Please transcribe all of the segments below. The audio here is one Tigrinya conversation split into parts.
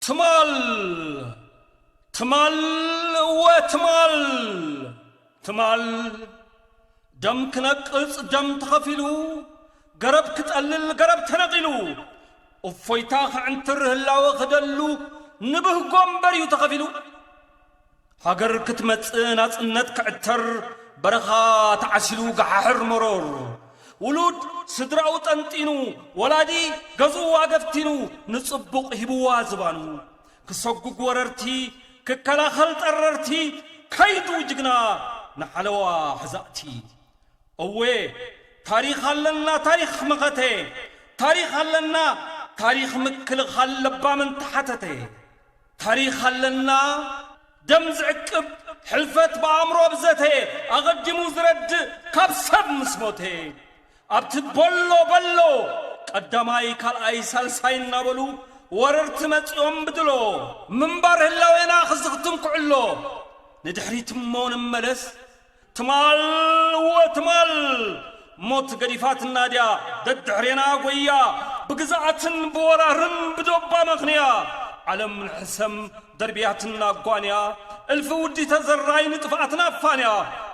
ትማል ትማል እወ ትማል ትማል ደም ክነቅጽ ደም ተኸፊሉ፣ ገረብ ክጠልል ገረብ ተነቒሉ፣ እፎይታ ክዕንትር ህላወ ክደሉ፣ ንብህጎ እምበር እዩ ተኸፊሉ። ሃገር ክትመጽእ ናጽነት ክዕተር፣ በረኻ ተዓሲሉ ገሓሕር መሮር፣ ውሉድ ስድራኡ ጠንጢኑ፣ ወላዲ ገዝኡ ኣገፍቲኑ፣ ንጽቡቕ ሂብዋ ዝባኑ። ክሰጉግ ወረርቲ፣ ክከላኸል ጠረርቲ፣ ከይዱ ጅግና ንሓለዋ ሕዛእቲ። እወ፣ ታሪኽ ኣለና ታሪኽ መኸተ፣ ታሪኽ ኣለና ታሪኽ ምክልኻል ለባም እንተሓተተ። ታሪኽ ኣለና ደም ዝዕቅብ፣ ሕልፈት ብኣእምሮ ብዘተ፣ ኣቐዲሙ ዝረድእ ካብ ሰብ ምስ ሞተ። ኣብቲ ቦሎ በሎ ቀዳማይ ካልኣይ ሳልሳይ እናበሉ ወረርቲ መጺኦም ብድሎ ምንባር ህላዌና ክዝኽትም ክዕሎ። ንድሕሪት እሞ ንመለስ ትማል እወ ትማል ሞት ገዲፋትና ድያ ደድሕሬና ጎያ ብግዝኣትን ብወራርን ብዶባ መኽንያ ዓለም ንሕሰም ደርብያትና ጓንያ እልፊ ውዲ ተዘራይ ንጥፍኣትና ፋንያ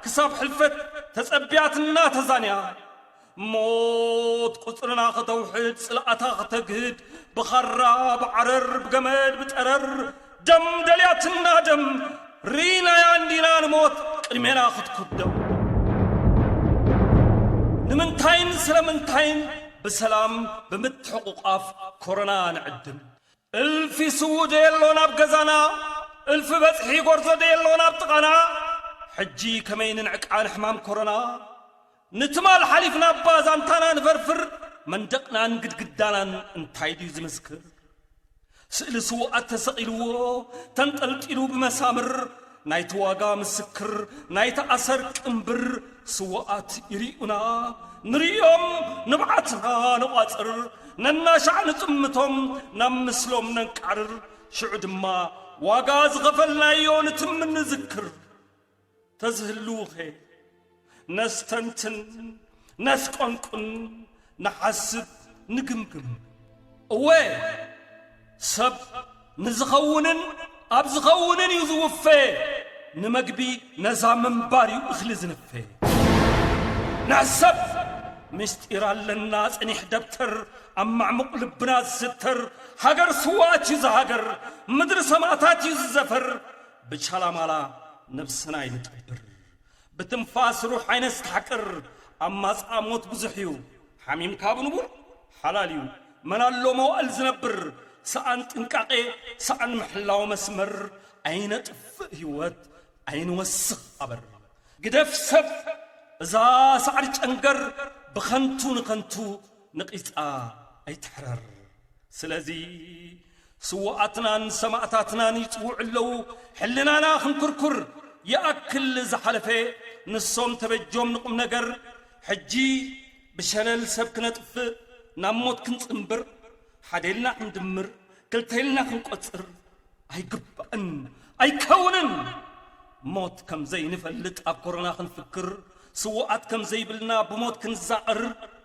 ክሳብ ሕልፈት ተጸብያትና ተዛንያ ሞት ቁጽርና ከተውሕድ ጽልኣታ ከተግህድ ብኻራ ብዓረር ብገመድ ብጠረር ደም ደልያትና ደም ርኢናያ እንዲና ንሞት ቅድሜና ክትኩደም ንምንታይን ስለምንታይን ብሰላም ብምትሕቑቓፍ ኮሮና ንዕድም እልፊ ስዉእ ደየሎ ናብ ገዛና እልፊ በጽሒ ጎርዞ ደየሎ ናብ ጥቓና ሕጂ ከመይ ንንዕቃ ንሕማም ኮሮና ንትማል ሓሊፍና እባ ዛንታና ንፈርፍር መንደቕናን ግድግዳናን እንታይ ድዩ ዝምስክር ስእሊ ስውኣት ተሰቒልዎ ተንጠልጢሉ ብመሳምር ናይቲ ዋጋ ምስክር ናይቲ ኣሰር ቅንብር ስውኣት ይርእዩና ንርእዮም ንብዓትና ንቋጽር ነናሻዕ ንጥምቶም ናብ ምስሎም ነንቃርር ሽዑ ድማ ዋጋ ዝኸፈልናዮ ንትምን ንዝክር ተዝህልውኸ ነስተንትን ነስቆንቁን ንሓስብ ንግምግም እወ ሰብ ንዝኸውንን ኣብ ዝኸውንን እዩ ዝውፈ ንመግቢ ነዛ ምንባር እዩ እኽሊ ዝንፈ ንሕሰብ ምስጢር ኣለና ጽኒሕ ደብተር ኣብ ማዕሙቕ ልብና ዝስተር ሃገር ስዋት እዩ ዝሃገር ምድሪ ሰማእታት እዩ ዝዘፈር ብቻላማላ ነብስና ይንጠብር ብትንፋስ ሩሕ ኣይነስተሓቅር ኣብ ማፅኣ ሞት ብዙሕ እዩ ሓሚምካ ብንቡር ሓላል እዩ መን ኣሎ መዋእል ዝነብር ሰኣን ጥንቃቄ ሰኣን ምሕላው መስመር ኣይነጥፍእ ህይወት ኣይንወስኽ ኣበር ግደፍ ሰብ እዛ ሳዕሪ ጨንገር ብኸንቱ ንኸንቱ ንቒፃ ኣይትሕረር ስለዚ ስውኣትናን ሰማእታትናን ይፅውዑ ኣለዉ ሕልናና ክንኩርኩር ይኣክል ዝሓለፈ ንሶም ተበጆም ንቁም ነገር ሕጂ ብሸለል ሰብ ክነጥፍእ ናብ ሞት ክንፅምብር ሓደ ኢልና ክንድምር ክልተ ኢልና ክንቆፅር ኣይግባእን ኣይከውንን ሞት ከም ዘይንፈልጥ ኣብ ኮሮና ክንፍክር ስውኣት ከም ዘይብልና ብሞት ክንዛቕር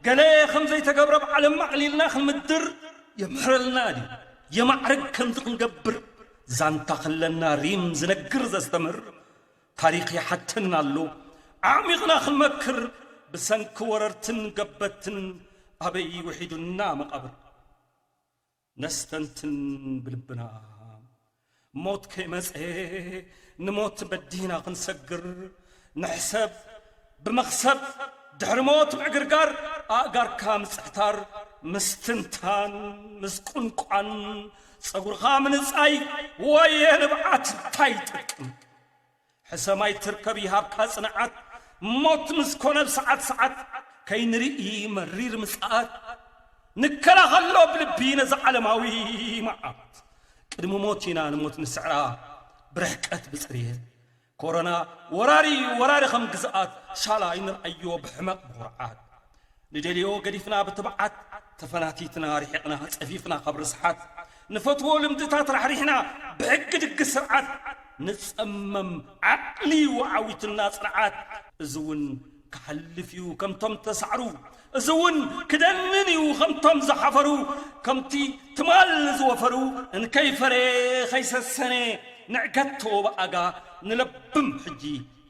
ገለ ከም ዘይተገብረ ኣብ ዓለም ኣዕሊልና ክንምድር የምህረልና ድዩ የማዕርግ ከምዚ ክንገብር ዛንታ ከለና ሪም ዝነግር ዘስተምር ታሪኽ ይሓተና ኣሎ ዓሚቕና ክንመክር ብሰንኪ ወረርትን ገበትን ኣበይ ውሒዱና መቓብር ነስተንትን ብልብና ሞት ከይመፀ ንሞት በዲህና ክንሰግር ንሕሰብ ብመኽሰብ ድሕሪ ሞት ምዕግርጋር ኣእጋርካ ምፅሕታር ምስትንታን ምስቁንቋን ፀጉርኻ ምንፃይ ወየ ንብዓት እንታይ ይጠቅም ሕሰም ኣይትርከብ ይሃብካ ጽንዓት ሞት ምስ ኮነ ብሰዓት ሰዓት ከይንርኢ መሪር ምጽኣት ንከላኸሎ ብልቢ ነዚ ዓለማዊ መዓት ቅድሚ ሞት ኢና ንሞት ንስዕራ ብርሕቀት ብጽርየት ኮሮና ወራሪ ወራሪ ከም ግዝኣት ሻላ ይንርኣዮ ብሕመቕ ብኹርዓት ንደልዮ ገዲፍና ብትብዓት ተፈናቲትና ርሒቕና ጸፊፍና ካብ ርስሓት ንፈትዎ ልምድታት ራሕሪሕና ብሕጊ ድግስ ስርዓት ንጸመም ዓቕሊ ወዓዊትና ጽንዓት እዚ እውን ክሓልፍ እዩ ከምቶም ተሳዕሩ፣ እዚ እውን ክደንን እዩ ከምቶም ዝሓፈሩ፣ ከምቲ ትማል ዝወፈሩ፣ እንከይፈረየ ኸይሰሰነ ንዕገቶ ብኣጋ፣ ንለብም ሕጂ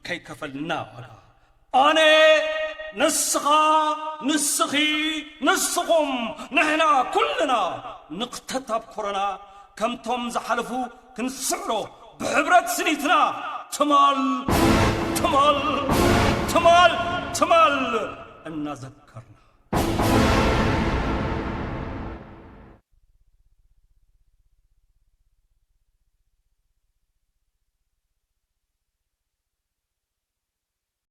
ከይከፈልና ዋጋ። ኣነ፣ ንስኻ፣ ንስኺ፣ ንስኹም፣ ንሕና ኩልና ንኽተት ኣብ ኮሮና ከምቶም ዝሓለፉ ክንስዕሮ ብሕብረት ስኒትና ትማል ትማል ትማል ትማል እናዘከ